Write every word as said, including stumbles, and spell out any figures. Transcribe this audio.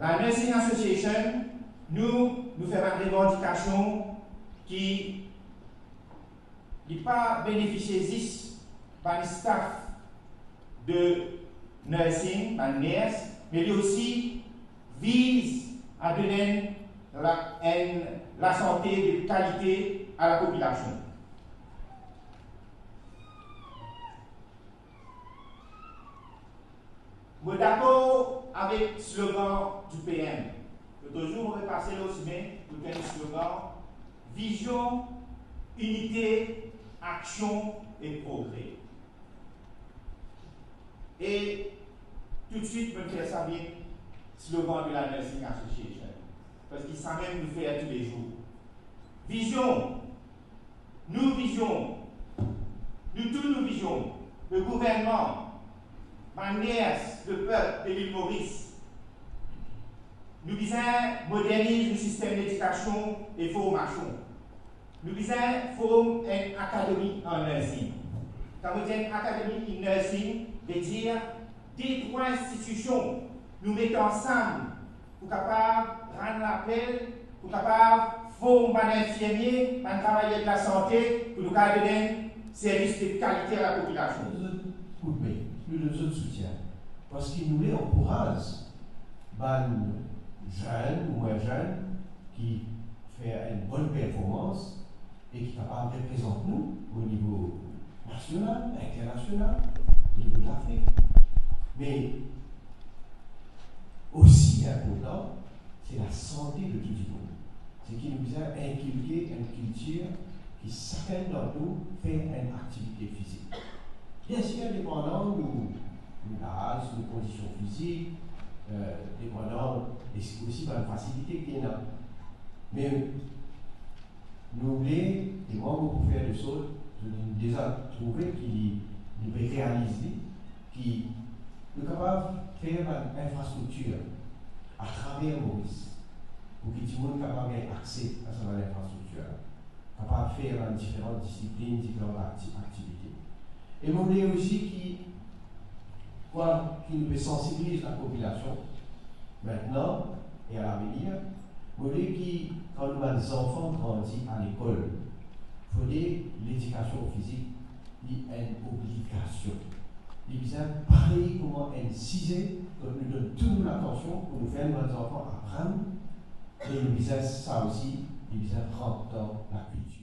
La Nursing Association, nou, nou fer bann revandikasion ki li pa benefisie zis bann staff de nursing, bann ners, me li osi viz a donn enn la, enn lasante de kalite a lapopilasion. Mo dakor avek slogan du P M. Lot zour, mo pe pase lor sime, mo trouv enn slogan, vizion, inite, aksion e progre. E toutswit, mo fer sa vinn slogan de la Nursing Association. Parski samem nou fer toulezour. Vizion, nou vizion, nou tou nou vizion, le gouvernman, bann ners, lepep de Lil Moris, nou bizin moderniz nou sistem ledikasion e formasion. Nou bizin form enn akademi an nursing. Kan mo dir enn akademi in nursing, vedir de, trwa institision nou met ansam pou kapav rann lapel, pou kapav form bann infirmie, bann travayer de lasante, pou nou kapav donn servis de kalite a lapopilasion. Nou donn zot koudme, nou donn zot soutien, parski nou le ankouraz bann zenn ou mwin zenn ki fer enn bonn performans e ki kapav reprezant nou o nivo nasional, internasional, o nivo de Lafrik. Me osi inportan, se lasante de tou dimoun. Seki nou bizin inkilke enn kiltir ki sakenn dan nou fer enn aktivite fizik. Biensir, depandan nou, nou laz, nou kondision fizik, eh, depandan osi bann fasilite ki ena. Me nou le, e mwa mo pou fer de sort, nou deza trouve ki li, nou pe realiz li, ki nou kapav fer bann infrastriktir atraver Moris, pou ki dimoun kapav gagn akse a sa bann infrastriktir la, kapav fer bann diferan disiplin, diferan akti-, aktivite. E mo le osi ki, kwa, ki nou pe sansibiliz lapopilasion, mintnan e a lavenir, mo le ki, kan nou bann zanfan grandi a lekol, fode ledikasion fizik li enn obligasion. Li bizin parey kouma enn size, kot nou donn tou nou latansion pou nou fer nou bann zanfan aprann, e nou bizin sa osi, li bizin rant dan lakiltir.